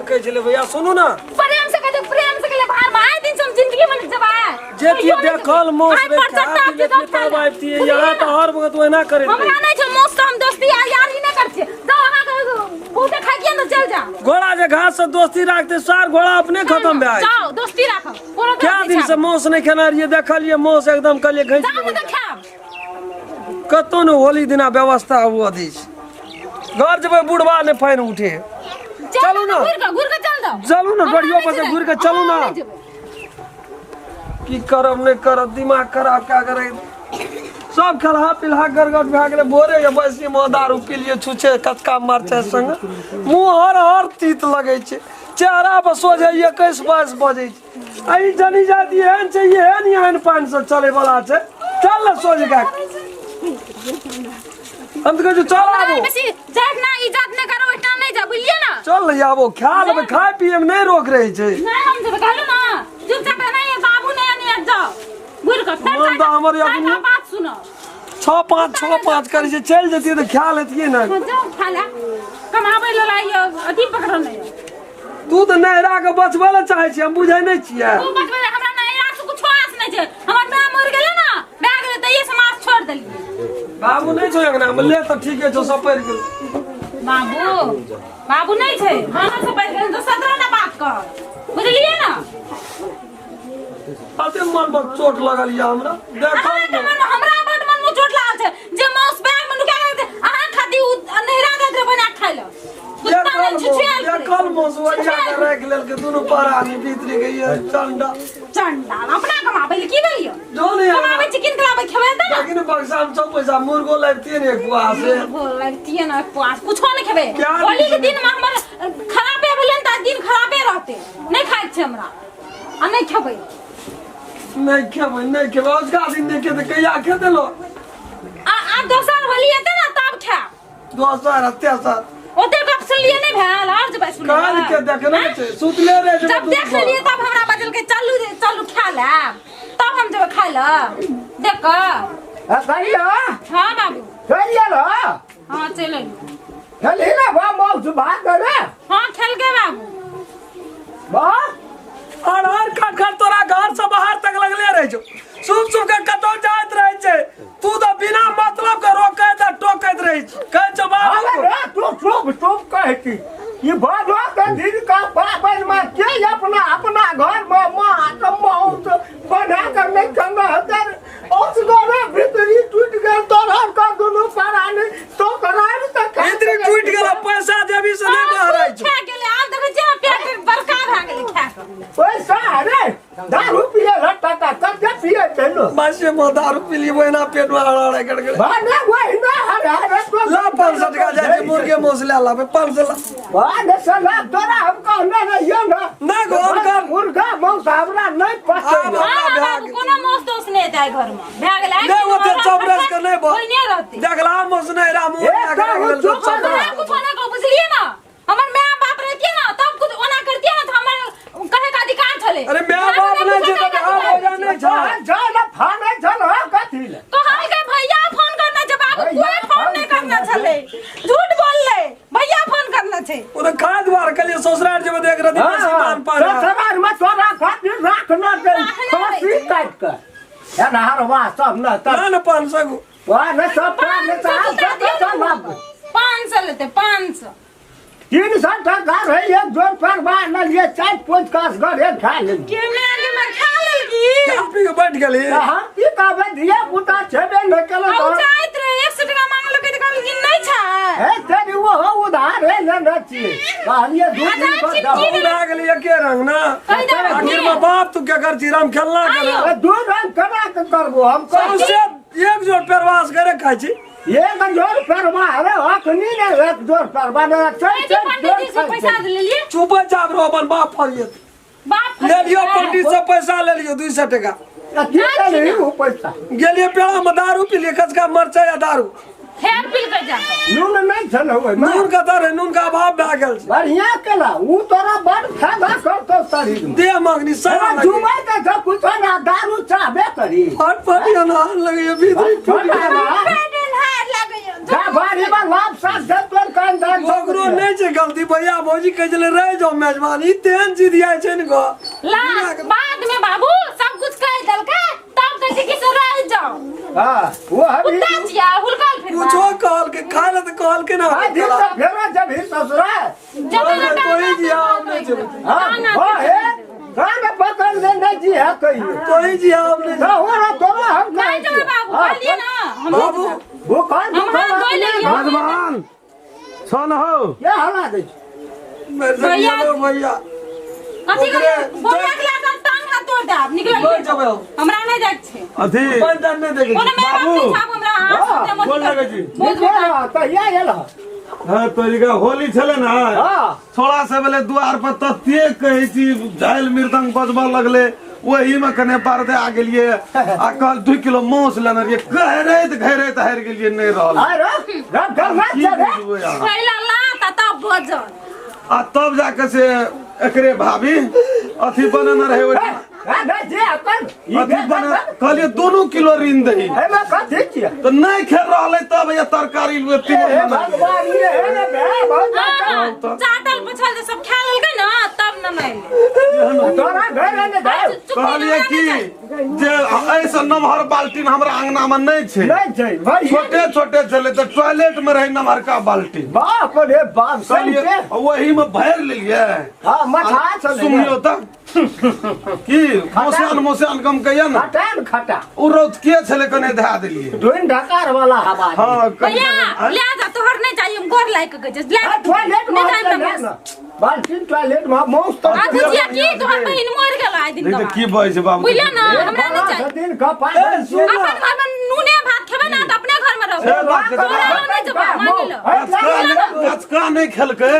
से कहै छलै भैया सुनू ने। प्रेम से कहै छै, प्रेम से कहले बाहर में आए दिन से हम जिंदगी में नहीं जब आए। जे चीज देखल मौस रे खा पी लेतियै तब आबितियै यहाँ तऽ हर वक्त ओहिना करैत हमरा रहै। नहीं छै मौस से हम दोस्ती आ यारी नहीं करछियै। जाओ अहाँ के बहुते खाइ किया ने चल जा। घोड़ा जे घास से दोस्ती राखते सार घोड़ा अपने खत्म भए जाइ। जाओ दोस्ती राखब। कोनो क्या दोस्ती दिन से मौस नहीं खेना रहियै देखलियै मौस एकदम कहलियै घैंच जाओ लेबै। तऽ खायब। कतौ ने होली दिना व्यवस्था हुअ दै छै। घर जेबै बुढ़वा ने पानि उठे। चलू ने। घुर के घुर के चल जाओ। चलू ने हमरा गाड़ियो नहि पर से जेबै। घुर के चलू हमरा ने। नहि जेबै। की करब नहि करब दिमाग खराब कए के रखि सब खेलहा पिलहा गड़गड़ भए गेलै। भोरे के बैसी मे दारू पी लियै छुछे कचका मरचाइ संग मुँह हर हर तीत लगै छै चेहरा पर सोझे 21-22 बजै छै। आ ई जनी जाति एहन छै एहन एहन पानि से चलै वाला छै। चल ने सोझ कए के। हम तऽ कहै छियौ चल आबो। बेसी जात ना इज्जत नहि करो ओहिठाम नहि जा बुझलियै ना। चल ने आबो खा लेबै खाय पियै मे नहि रोक रहै छै। नहि हम जेबै कहलु ना चुपचाप नहीं बाबू नहीं आनी जाओ घुर के फेर मन तऽ हमर चारि अपने टा बात सुनो। 6-5 6-5 करै छै चलि जैतियै तऽ खा लेतियै ने। हाँ, जाओ खा ले कमाबै लए आइयो अथी पकड़ल नहि तू तऽ नैहरा के बचबै लए चाहै छी हम बुझै नहि छियै। तू बचबै लए हमरा नैहरा से कुछो आस नहि छै। हमर माय मरि गेलै ने भए गेलै तैये से हम आस छोड़ि देलियै। बाबू नहि छौ अंगना मे ले तऽ ठीके छौ सब पड़ि गेल। बाबू बाबू नहि छै खाना सब पड़ि गेल तऽ सदरा ना बात कर बुझलियै ना। अते मन पर चोट लगल या हमरा देखल अहाँ के मन हमरा बड मन में चोट लागल छै जे मौस बैग में नुका के अहाँ खाती उ नैहरा दैत रहे बना खाइ ल। कुत्ता ने छुछुआयल छै। देखल मौस ओरिया के राखि लेलकै दुनू परानी भीतरी के ये चंडा चंडा अपना कमाबै ले की भेलियो जो नहीं कमाबै छी किन कमाबै खेबै तऽ ना। लेकिन बक्सा में सब पैसा मुर्गो लाबितियै ने एक पुआ से। मुर्गो लाबितियै ने एक पुआ से कुछो नहि खेबै। क्या होली के दिन दिन में हमर खराबे भेलै ने तऽ दिन खराबे रहतै। नहि खाइ छै हमरा आ नहि खेबै। नहि खेबै नहि खेबै अजुका दिन नहि खेतै कहिया खेतै लोक। आ आ दोसर होली एतै ने तब खायब। दोसर आ तेसर। ओते गप सुनलियै नहि भेल और जेबै सुनै काल के देखने छै सुतले रहे छै जब देख लेलियै तब हमरा बजलकै चलू चलू खा लेब तब हम जेबै खाय लए देख कऽ। आ कहियो? हाँ बाबू। चलि गेल हो? हाँ चलि एलियै। खेलही ने बा मौस भात रे? हाँ खेलकै बाबू। बा? अरहर खट खट तोरा घर से बाहर तक लगले रहे छौ। सुब सुब के कतौ जाइत रहे छै तू तऽ बिना मतलब के रोकैत आ टोकैत रहै छी। कहै छौ बाबू। अरे रे, तू चुप चुप कहै छी। ई भदो के दिन का पाबनि में के अपना अपना घर में माछ मांस बना के नहीं खाना हेतै? असगरे भीतरी टूटि गेल तोहर के दुनू प्राणी ससुराल से खा भीतरी टूटि गेल पैसा जेबी से नहीं बहराइ छौ। खा गेलै आब देखै छियै ने पेट बड़का भए गेलै खा कऽ। पैसा रे दारू पिए ला टाका कते पिए छै लो। बासे में दारू पी ली वहिना पेट में हड़हड़ गड़गड़। भने वहिना हड़हड़ तो ला 500 टका जाइ छै मुर्गे मांस ले लाबे 500 ला। भने से ला तोरा हम कहने रहियो ना। ना गो, हम कर। मुर्गा मांस हमरा नहीं पसंद। आब हमरा हाँ, भए बाबू, गेल। कोनो मांस दोस नहि हेतै घर में। भए गेलै, आइ नहि, ओते दिन चौबरस के नहि कोइ नहि रहतै। देखला मांस नहि रामू, ए, ओकरा कहू, लेल चुप चौबरस। हमरा कुछो नहि कहू, बुझलियै ना? हमर my बाप रहतियै ना तब कुछ ओना करतियै ना तऽ हमर कहे के अधिकार छलै। अरे my बाप नहि छै तऽ बिहार हो जा नहि छै। जा ना फाने छल हो कथी ले? कहलकै भैया फोन करना छै बाबू, भैया कोई फोन फोन नहि करना करना छलै। झूठ बोललै, भैया फोन करना छै। ओ तऽ खाय दुआरे कहलियै ससुराल जेबै तऽ एक रति बेसी पान पान। ससुराल में तोरा खातिर राखना छै फांसी काटि के। ए नहरवा सब न तब। ना ना 500 गो। वाह, ने सब पान ने सब सब सब बाप। 500 लेतै, 500। 300 टका रहे एक जोर पर बा न लिए 4-5 कास घर एक खा लेल। के माय के माय खा लेलकी? खा पी के बैठ गेली। तऽ हम की कहबै धिया पुता छेबे नहि केलक। आ उ जाइत रहे 100 टका मांगलकै तऽ कहलकै नहि छै। हे तेरी वो हो उधार है ने न छियै। कहलियै दू आ दिन जाइ पर छी, दहो। की भए गेलै एके रंग ना। कहि दे बाबू। आखिर में बाप तू के कर छी राम खेलना करे। ए, दू रंग केना के करबो हम कहै सौंसे एक जोड़ पेरवास करे खाइ छी। एक जोड़ परवा अरे अखनी ने एक जोड़ परवा ने चल ए, चल पंडित जी से पैसा लेलिए? चुप चाप रहो अपन बाप फरियत। बाप ले लियो पंडित से पैसा ले लियो 200 टका। की केलही उ पैसा? गेलिए पेड़ा में दारू पी लिए कचका मरचाई आ दारू। फेर पी के जा। नून नहीं छल ओहिमे। नून कतऽ रहे? नून के अभाव भए गेल छै। बढ़िया केला उ तोरा बड़ फायदा करतौ शरीर में। देह मगनी सारा अरे लगे। जुमै के जब कुछो ना दारू चाहबे करी। फट फट अनार लगैया भीतरी टूट गेल। पेट अन्हार लगैया। जा बारी में लाभ साथ दे तोर कान दान ओकरो नहि छै गलती भैया भौजी कहै छलै रहि जाओ मेजबान ई तेहन जिदियाइ छै ने गो ला बाद में बाबू सब कुछ कह देलकै तब कहै छै कि से रह जाओ हाँ वो हम कुत्ता छिया हुलकल फिर कुछो कहलकै खाय लए तऽ कहलकै ने हाँ दिन तक फेरो जब ही ससुराल जब तोही जिया हम नहि जेबै हाँ वो है कान पकड़ ले नहीं जी है कहियो तोही जिया हम नहि तो हो रहा तोरा हम नहीं जेबै बाबू कहलिए ना हम बाबू भूखल हम हाथ धोइ लेलियै। भगवान छन हो ये हला दै छै भैया भैया कथी ओकरे बोला के लागा टांग हाथ तोड़ देब निकल बैठ जेबै हम। हमरा नहीं जाय छै अथी पानि तानि नहि देखै कोनो छी। मेहमान बाबू। नहीं छाप हमरा हाथ से गोर लगै छी। बहुत निकल रहा तहिया आयल हँ हाँ तोरिका होली छले ना हाँ छोड़ा से भेलै दुआर पर तते कहै छी झालि मृदंग बजबऽ लगलै ओही में कने पर्दे आ गेलियै आ कहल 2 किलो मांस लेने रहियै घैरैत घैरैत हारि गेलियै नहि रहल अरे रब गंगा की चढ़े बुझबै अहाँ? पहिला लात आ तब भोजन आ तब जाके से एकरे भाभी अथी बनेने रहै ओहि जे अपन अथी बने कहलियै दुनू किलो ऋण दही एहिमे कथी छियै तऽ नहि खेल रहलै तब ये तरकारी लुए हे तीन भगवान ये हे रे भाय बहुत हाँ, चाटल पुछल जे सब खा लेलकै ना तब न नहि तोरा घर ने जाय कहलियै कि जे एहिसँ नमहर बाल्टीन हमरा अंगना मे नहि छै नहि छै भाई छोटे छोटे छलै तऽ टॉयलेट मे रहै नमहरका बाल्टीन बाप रे बाप कहलियै सही ओही मे भरि लेलियै हां मछा छलै सुनियो तऽ की मोस्यान मोस्यान कम कहिया ने खटा ने खटा ओ रौत के छलै कने धए देलियै धुन ढकार वाला हवा हाँ कने भैया ले जा तोहर नहीं चाहिए हम गोर लायक के कहै ले हाँ, टॉयलेट में नहीं जाए ना बाल्टीन टॉयलेट में मौस तो आ बुझिया की तोहर बहिन मर गेल आइ दिन नहीं तऽ की बजै छै बाबू बुझलियै ना हमरा नहीं चाहिए दिन का पागल सुन ना। अपन घर में नूने भात खेबै ना तऽ अपने घर में रहबै से बात छै। तोरा लग नहीं जेबै मानि लो कचका नहि खेलकै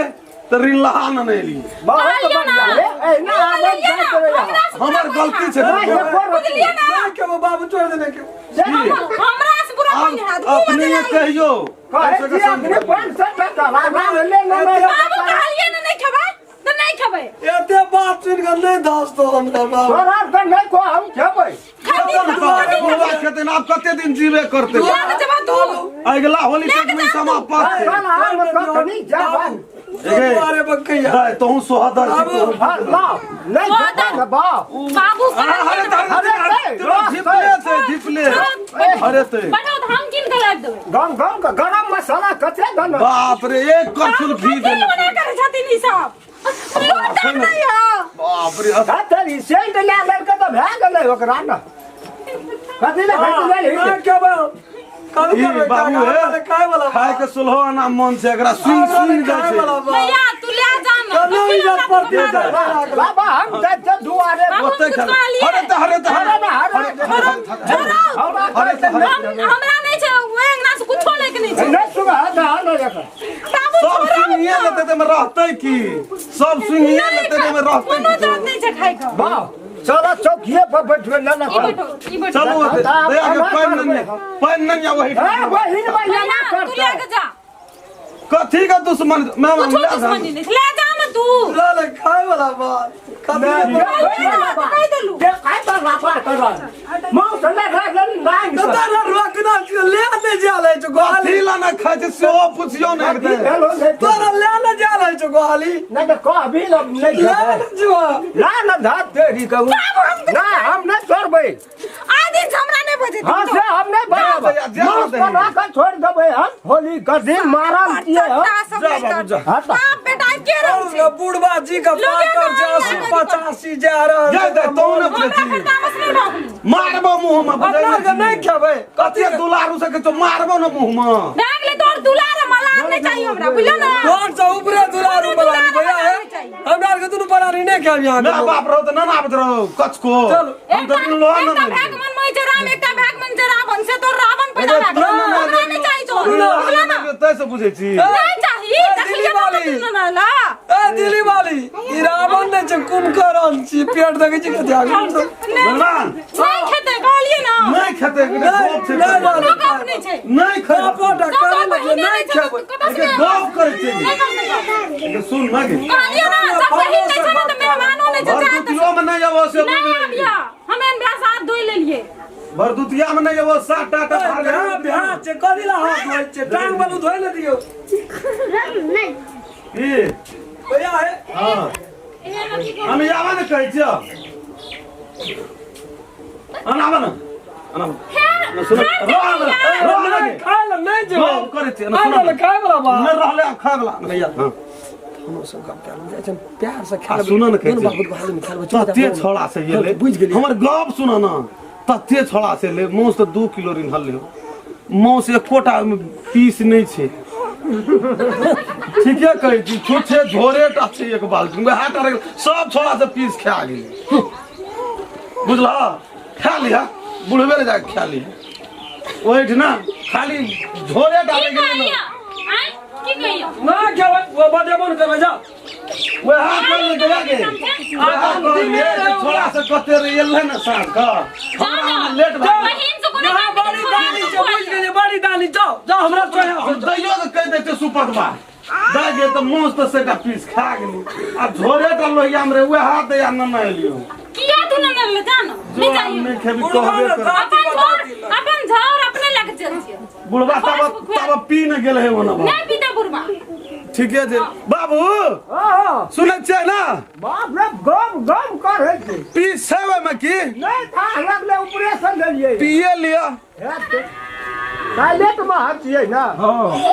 तऽ ऋण लहा ने नहि एलियै बहुत कहलियौ ना। बढ़िया ए ना आबै बुझलियै ना, जाइत रहै हमरा से हमर बुरा गलती छै कोई ए, हाथ। बुझलियै ना नहि खेबै बाबू छोड़ि देने के हमरा से बुरा कोई नहीं हाथ अपने कहियो कहै छी अखने 500 टका राधा ले ले बाबू कहलियै ना नहीं खेबै तऽ नहीं खेबै एते बात सुनि कऽ नहि धसतो हमरा बाबू तोरा के नहि को हम खेबै खरीद बुढ़वा खेतै ने आब कते दिन जीवे करतै लऽ के जेबा तू अगिला होली तक में समाप्त छै चल हम कखनी जाबन दुआरे पर कहिया दाइ तोहूँ सोहदर छी बाबू। तोहूँ। हां लाओ नहीं सोहदर। खेबै बाप बाबू अरे अरे, अरे धिपले छै धिपले अरे ते बढ़ो तऽ हम कीन के लाबि देबै गम गम के गरम मसाला कते दन बाप रे एक करछुल घी बाबू, कथी देने मना करै छथिन ई सब लोटा नहि हौ बाप रे कते रिसेंट ले लड़के तऽ भए गेलै ओकरा ने कथी ले भेट गेल नहि खेबै हम। कभी ई खेबै बाबू हे खाय वाला खाय के सोलहो आना मन छै एकरा सुन सुन जाइ खाय छै वाला बात। भैया तू ले जा ना कभी इज्जत पड़ती है बाबा हम जाइ छियै दुआरे बाबू, ओते कुछ खा कहलियै? हरे तऽ हरे तऽ हरे ने, हरे हरे ने। छोड़ो हरे तऽ हरे हमरा नहि छै ओहि अंगना से कुछो लैके नहि छै नहि सुबह दे आनो एकर बाबू सब छोड़ो सुनिए लेतै तऽ एहिमे रहतै की सब सुनिए लेतै तऽ एहिमे रहतै कोनो की दर्द नहि छै खाय के बाप चलो चौकिए पर बैठबे न न ई बैठो ई बैठो चलू ओतै दया के पानि नहि पानि नहि आ वही हां बहिन भैया ना भैया तू ले के जा कथी का दुश्मन मैं कुछो दुश्मनी नहीं ले जा ना तू ला ले खाय वाला बात कभी कहि देलू दे काय तर राफा कर मौस ले ले नांग तो तारा रोकना ले ने जाले छो गोहाली कथी ला ना खाइ छै सेहो पुछियौ ने कथी एकदम भेलो नहि तोरा ले ने जाले छो गोहाली नहीं तो कहबी न नहीं ले खेबै। ने जुआ ला न धात तेरी कहू ना हम नहीं छोड़बै आइ दिन से हमरा नहीं बजे हाँ से हम नहीं बराबर जा, जा, मांस जा। बना के छोड़ देबै हम होली के दिन मारल छियै हम सब जा नहीं बाबू, जा। हाँ तो बाप बेटा के रंग छै बुढ़वा जी का लोगे पाकर ना, 80 ना, 85 जा रहल जा दे तोहू ने हमरा पूछी फिर तामस नहीं उठाऊ मारबो मुंह में बुझै अपना के नहीं खेबै कते दुलारू से कहै छौ मारबो ने मुंह में भए गेलै तोहर दुलार मलार नहीं चाहिए हमरा बुझलो ना कौन सा ऊपरे दुलारू बलानी भैया है हमरा आर के दुनू परानी नहीं खेब यहाँ ना बाप रहो तऽ ना आबैत रहो कचको चल। हम तऽ लोहा एकटा ने भाग मन मोहि छै राम एकटा भाग मन छै रावण से तोर रावण पैदा भए गेल हमरा नहीं चाहिए तोर बुझलो ना तै से बुझै छी नहीं चाहिए ए, देखलियै दिल्ली ना वाली। कतेक ना ला ए दिल्ली वाली ई रावण नहीं छै कुंभकर्ण छी पेट देखै छी कते आगू भगवान नहीं खेतै कहलियै ना नहि खेतै एकरे गप छै नहि, नहि, कोनो गप नहीं छै नहि खेतै बापो सब डकर बहिने नहीं नहीं छै खेबै कतऽ से एके गप करै छै नहीं कम से कम एके सुन ना गे कहलियै ना सब बहिन नहीं छै ना तऽ मेहमानो नहीं छै जात भरदुतियो में नहि अबो से नहीं आबिया हम एहन भैया साथ धोइ लेलियै भरदुतिया में नहि अबो सात टा टा बिहार बिहार छै कथी ला हाथ धोइ छै टांग बालू धोइ ने दियौ नहीं की भैया हे हाँ हम आवा ने कहै छियौ अनावा ने अनावा ने सुन रह ने रह ने नहीं खाय ला नहीं जेबै गप करै छियै खाय ला खाय वाला बात नहि रहलै आब खाय वला भैया हाँ हमरो सब गप कए जाइ छै प्यार से आ सुन ने कहै दुनू छियै। बाबू हाल में खाय लेबै तते छोड़ा से ये बुझि गेलियै हमर गप सुन न तते छोड़ा से ले माउस तऽ 2 किलो रिन्हल ले माउस एकोटा ओहिमे पीस नहि छै ठीके कहै छी छुच्छे झोरे टा छै एक बाल्टी वएह टा रहि गेल। सब छोड़ा से पीस खा गेलै बुझलह खा लिह बुढ़बे ले जाके खा लिह ओहिठिना खाली झोरे टा की रहि गेलै ने। कहैया आँय की कहैया ना खेबै ओ बजेबो ने करबै जा वएह कहलियै गया गे वएह कहलियै जे छोड़ा से कते रहि एलै ने साँझ कऽ हमरा जाओ ओना लेट भए गेल। बहिन से कोनो यहाँ काम बड़ी दानी छै बुझि गेलियै बड़ी दानी जाओ जाओ हमरा सोहे हम दैयो के कहि दै छै सुपतबा दए गे तऽ माउस तऽ सेटा पीस खा गेली आ झोरे टा लोहिया मे रहे वएह दैया नेने एलियो किया तू न ले जानो जो नहीं हम चाहिए नहि खेबी बुढ़वा कहबे ने कर दाँती अपन बता झोर दिलक। अपन झोर अपने लग चल छियो बुढ़बा तब तब पी ने गेल है ओना बा नहीं पीते बुढ़बा ठीके छै बाबू हाँ सुनै छियै ने बाप रे गम गम करै छै पीस छै ओहिमे की नहि था लगले उपरे से लेलियै पिए लिअ टॉयलेट में छियै ना हँ।